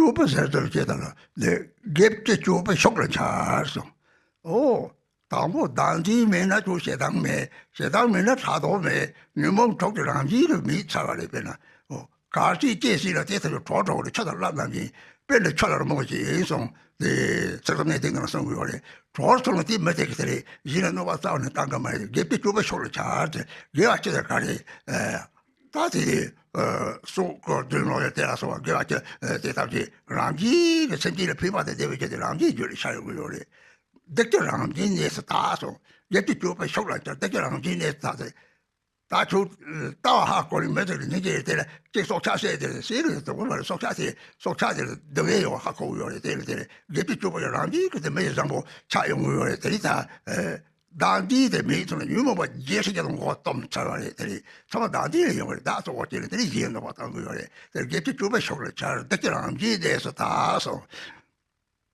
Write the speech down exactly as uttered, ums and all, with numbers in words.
བཅུ་པ་ཟེར་ཟེར་བྱས་དང་ལ་ལས་བརྒྱད་ཅུ་གྱ་བཅུ་པ་ཤུགས་ལ་འཆར་གསུངས། ཨོ། དང་པོ་བདག་འཛིན་མེད་ན་ཁྱོད་ཞེ་སྡང་མེད། ཞེ་སྡང་མེད་ན་ཕྲག་དོག་མེད། ཉོན་མོངས་དྲུག་གི་རང་བཞིན་དུ་མེད་ཚར་བ་རེད། དཔེར་ན། ཨོ། གར་སྐྱེས་སྐྱེས་སྲིད་ལ་དེ་ལྟར་གྲོགས་གྲོགས་ལ་ཆུ་དང་རླབས་རྣམས་ཀྱིས། དཔེ་འདི་ཆུ་ལ་རི་མོ་ཞིག་ཡིན་གསུངས་ཏེ། ཚིག་དོན་ནས་དེ་ནང་གསུང་གི་ཡོད་རེད། གྲོགས་ཚོ་ལ་དེ་མི་ཚེ་གི་དེ་རེད། གཞན་ལ་གནོད་པ་རྩ་བ་ནས་བཏང་གི་མ་རེད། བརྒྱད་ཅུ་གྱ་བཅུ་པ་ཤུགས་ལ་འཆར་ཏེ། དགེ་བ་ཅི་ལྟར་ག་རེ། ད་དེ་སྲོག་གི་བདུན་ལོ་ཡ་དེ་ལ་སོགས་པ་དགེ་བ་ཅི་དེ་ཐམས་ཅད་རང་བཞིན་གྱི་སེམས་ཅན་ལ་ཕན་པ་དང་བདེ་བའི་ཆེད་དུ་རང་བཞིན་རྒྱུད་ལ་ཤར་ཡོང་གི་ཡོད་རེད། བདེ་སྐྱིད་རང་བཞིན་གནས་སུ་དག་གསུངས། བརྒྱད་ཅུ་གྱ་བཅུ་པ་ཤུགས་ལ་འཆར། བདེ་སྐྱིད་རང་བཞིན་གནས་སུ་དག་ཟེར། ད་ཁྱོད་ལྟ་བ་ཧ་གོ་ནས་མི་ཚེ་གི་ཉིན་གཅིག་དེ་ལ་གཅིག་སྲོག་ཆགས་བསད་དེ་ཟེར་རེད། དེ་ངོ་མ་རེད། སྲོག་ཆགས་དེ་སྲོག་ཆགས་དེ་ལ་སྡུག་བསྔལ་ཡོང་ཧ་གོ་གི་ཡོད་རེད། དེ་ལ་དེ་ལ་བརྒྱད་ཅུ་གྱ་བཅུ་པ་ཡི་རང་བཞིན་གྱི་དེ་མི་ཡི་བཟང་པོ་ཆགས་ཡོང་གི་ཡོད་རེད། དེ་ལ་ད། བདག་འཛིན་དེ་མེད་ཚུལ་ལ་ཉོན་མོངས་པ་རྒྱལ་སྲིད་ཀྱི་མགོ་བཏོམ་ཚར་བ་རེད། དེ་རེད། ཚང་མ་བདག་འཛིན་ལ་ཡོང་བ་རེད། བདག་སོགས་པ་དེ་ལ་དེ་རིང་གཞན་ལ་བ་བཏང་གི་ཡོད་རེད། དེ་བརྒྱད་ཅུ་གྱ་བཅུ་པ་ཤུགས་ལ་འཆར། བདག་གི་རང་བཞིན་གནས་སུ་དག་གསུངས།